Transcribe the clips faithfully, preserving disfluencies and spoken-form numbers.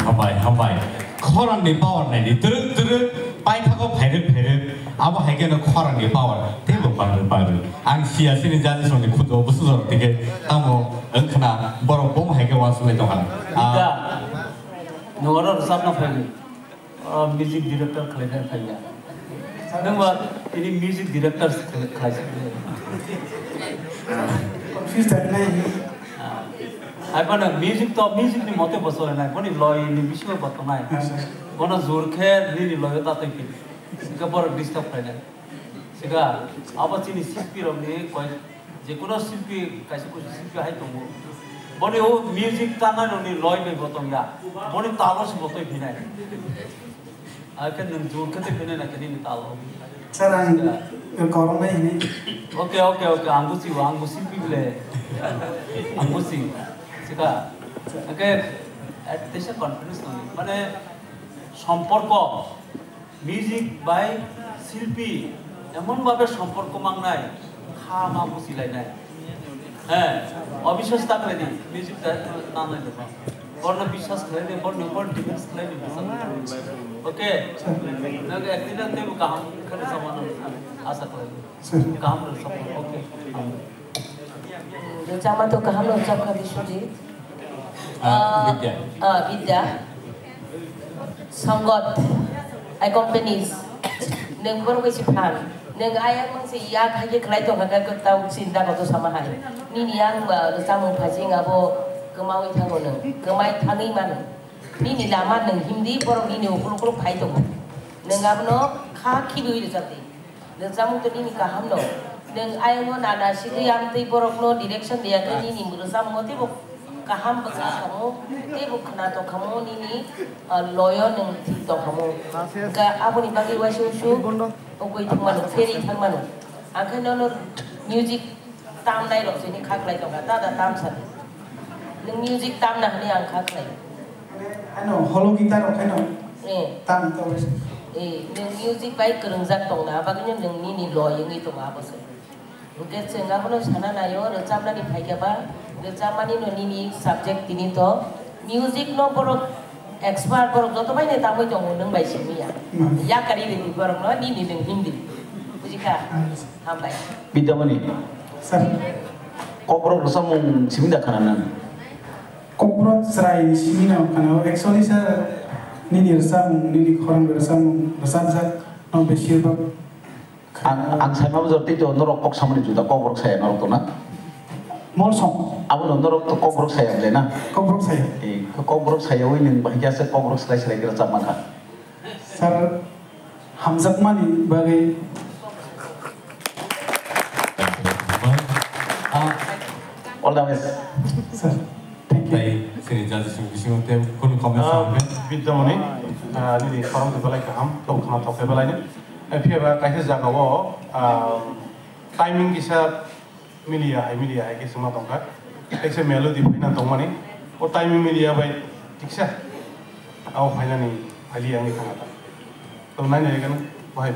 Hambai, hambai. Khorang ni power nai di, twrwk twrwk, paithakgo phairwk phairwk, abo hai kheno khorang ni power teibo bangrwk bangrwk. Ang siya sini jani songni khujo bwswk jorok tike tamo wngkhwna borok bomo hai khe uansuknai tongkha. Ah. Bida, nwng oro rwchapna phaidi. Ah, music director khlaina phaiya. Nwng ba tini music director khlai-, khlaisa. Confuse thangkha nai. Ah. Hai phano music to music ni mote bo chole nai, boni loi ni bisingo bo tongnai. Acha. Bono jor khe nini loi o ta twi phi. Hingke borok disturb khlainai. Sika, abo chini silpi rok ni koi, je kuno silpi, kaisa kuno silpi hai tongo. Boni o music tanai rok ni loi bai bo tongya. Boni talo se bo twi phinai. Hakhe nwng jor khe twi phinai na khe nini talo. Sir, ang koroknai hini. Okay, okay, okay. Ang busigo, ang busi pibile. Ang busi. Sika. Hakhe, at this confidence nani. Mane, somporko. Music bai silpi emon babe somporko mangnai, kha ma busi lainai. He, obiswas ta khlai di, music ta nangnai de. Borno biswas khlai di, borno, borno defense khlai di. Okay? Nang ekdin na tebo kaham khare samana asa khlai di. Kaham re samana. Okay. Rwchapma to kaham rwchapkha Biswajit. Ah, ah, Vidya. Ah, Vidya. Sangat. I companies. Nwng borok bai se phan. Nwng ayang mangsi yak hai khe khlai tongkha khe kwtao sinta kotor sama hai. Nini yang ba rwchapmung phaising abo kwmaui thango nwng, kwmai thangwi mano. Nini lama nwng himdi, borok nini ukuluk ukuluk phai tongo. Nwng abono kha khibiui rwchapdi. Rwchapmung to nini kaham no. Nwng ayang o nana sigwi amtwi borokno direction riya khe nini rwchapmungo teibo kaham bwkha khamu, teibo khwna tongkhamu nini, ah, loyo nwng thik tongkhamu. Hwnkhe aboni bagwi uaisuk suk ugwi thangmano, pherwi thangmano. Angkhe nono music tamnai rok chini kha khlai tongkha, dada tam sadi. Nwng music tamna hwnwi ang kha khlai. Ano holo guitar rok kheno Eh. Tam to. Eh, nwng music bai kwrwngjak tongna, abagwino nwng nini loy wngwi tongo abo se. Hwnkhe chwng abono sana naio, rwchapnani phaikha ba, rwchapmani no nini subject tini to. Music no borok expert, borok joto bai nai tangwi tongo, nwng bai simi ya. Hmm. Yakari ridi borok no, nini nwng himdi. Bujikha? Hmm. Hambai. Bidamani. Sir. Kokborok rwchapmung simi da khana nang? Kokborok chwrai simi no khana. Actually, sir, nini rwchapmung, nini khorang rwchapmung, rwchapjak no beshirbak Ang, ang saimabo jor tei to norok kok samani juda kokborok saya norok to na? Molsong. Abono norok to kokborok saya bwle na? Kokborok saya. Eh, kokborok saya wi nwng bahai khe kokborok slai slai khe rwchap mankha. Sir, hamjakmani bagwi. Ah, All the best. Sir, thank you. Tai sini judges ni bisingo te kunu comment Ah, sampe. Bidyamani, ah, nini khorang tu belai kaham, tong khna thok khe belai ni. Eh, phiya ba kaisa jaga o, ah, timing kisa miliya hai, miliya hai khe sima tongkha. Kaisa melody phaina tongmani, o timing miliya bai tiksa. Abo phainani phali yang ni thangata. To nai nai gano, bahai.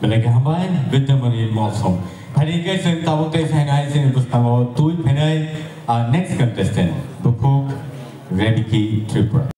Belai khe hambai, Bidyamani Molsom. Phani khe chwng tabuk tei phainai chini bwskango twi phainai, ah, next contestant, Bukhuk Rebiki Tripura.